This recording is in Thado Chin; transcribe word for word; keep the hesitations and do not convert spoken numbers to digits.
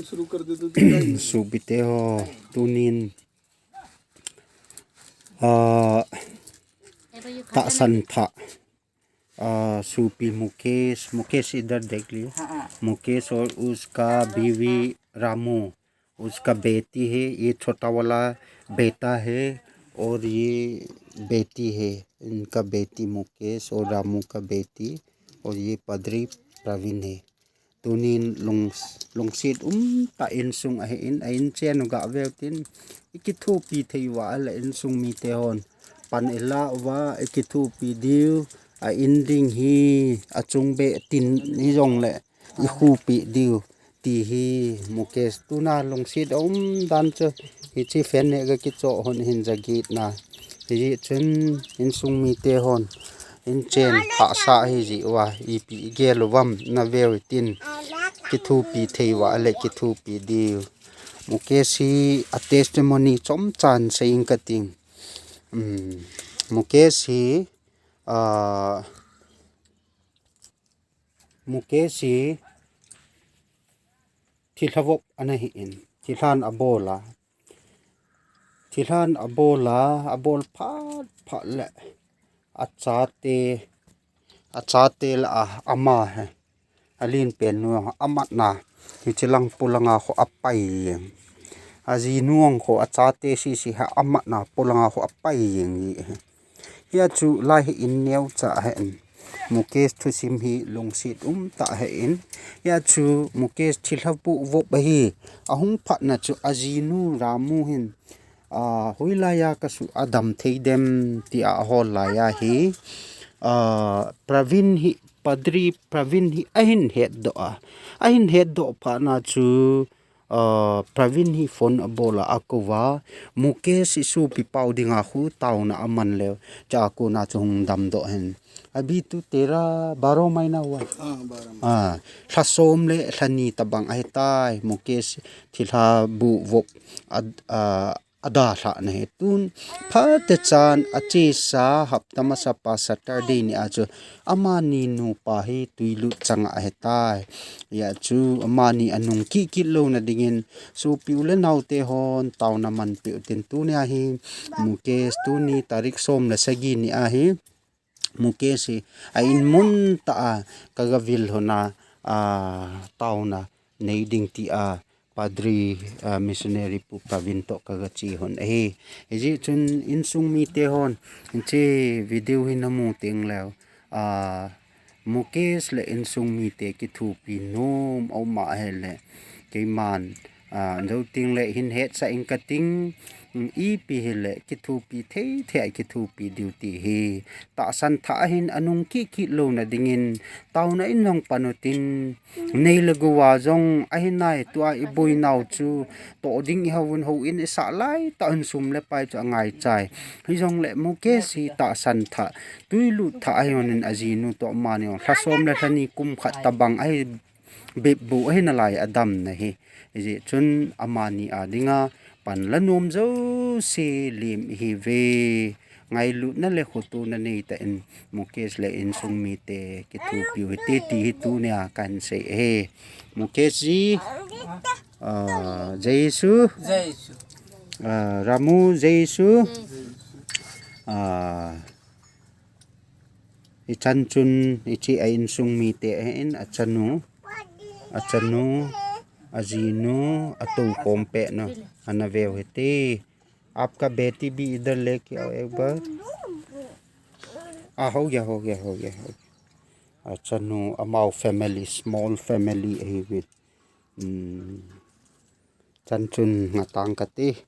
Sopite ho, tunin, ah, tahsan thah, ah, sopi Mukesh, Mukesh idhar dekh liye. Mukesh और उसका बीवी रामू, उसका बेटी है, ये छोटा वाला बेटा है, और ये बेटी है, इनका बेटी मुकेश और रामू का बेटी, और ये पादरी प्रवीण है। Tunin lung, lungset umtah insung ahin, a inchen u gah veu tin, ikithopi thei uva ahile insung mite hon pan ilah uva, ikithopi diu, a in ding hi, achung beh tin hijongle ikhupi diu, ti hi Mukesh tuna lungset aum dan chu, hiche fan ne ga kichoh hon hin jaget na. Hijeh chun insung mite hon inchen hahsa hijeh uva, ipi igel uvam naveu tin, kithopi thei uva ahile kithopi diu. Mukesh hi a testimony chomchan seiyin kating. Um, Mukesh hi, ah, Mukesh hi thilha vop ana hin, thilhan abol a, thilhan abol a, abol phat phat le achate, achate lah a ama hi, alen pen nu amatna, hiche lang polanga khu apai jeng. Ajinu ang khu achate sese hi amatna polanga khu apai jeng ji hi. Hia chu lai hi in neocha ahin, Mukesh thusim hi lungset umtah ahin. Hia chu Mukesh thilha bu vop ahi, ahung phatna chu ajinu Ramu hin, ah, hoilaiya kasu adam thei dem tia ahol laiya hi, ah, Praveen hi, Padri Praveen hi ahin hetdoh a, ahin hetdoh phatna chu, ah, Praveen hi phone abol a, akou va, Mukesh isopi pau dinga khu taona aman leu, cha kona chu hung damdoh hen. अभी तो तेरह, बारह महीना हुआ है। हाँ, बारह महीना। Ah, lha som le lha ni tabang ahitai, Mukesh thilha bu vop a, ah, adalhah na hi. Tun phatechan achesa hapta masapa Saturday nia chu amani nupa hi tuilut changa ahitai. Hia chu amani anung kit kit louna dingin sopi u le naote hon taona manpeh u tin tunia hi Mukesh tuni tarik som le sagi nia hi Mukesh hi a in mun tah a kaga vil hon a, ah, taona nei ding tia Padri, ah, missionary Pu Praveen toh kaga che hon ahi. Hijeh chun insung mite hon hiche video hi namu teng leu, ah, Mukesh le insung mite kithopi nom aum ahile, keiman, ah, jou tengle hin hetsah ing kating, um, ipi hile kithopi thei thei a kithopi diu ti hi tahsan thah ahin anung kit kit louna dingin taona in jong pan utin, nei le gou a jong ahi nai, tua iboinau chu toh ding ihouvin houin isah laitah un sum le pai chu angaichai. Hijongle Mukesh hi tahsan thah, tuilut thah ahi honin ajinu toh amani jong lha som le lha ni kum khat tabang ahi, bepbu ahi nalai adam na hi. Hijeh chun amani a dinga pan la nom jouse lem ihiuve. Ngailutna le khotona neitah in Mukesh le insung mite kithopiu hite ti hi tunia kahin sei ahi. Mukesh ji, ah, Jesu, Jesu. Ah, Ramu Jesu, ah, ichan chun hiche a insung mite ahin, achanu, achanu, ajinu, atoukhom pehnu, ana veu hite. आपका बेटी भी इधर लेके आओ एक बार। Ah, हो गया, हो गया, हो गया, हो गया। Achanu, amau family, small family ahiuvin. Hmm. Chan chun ngatang kate.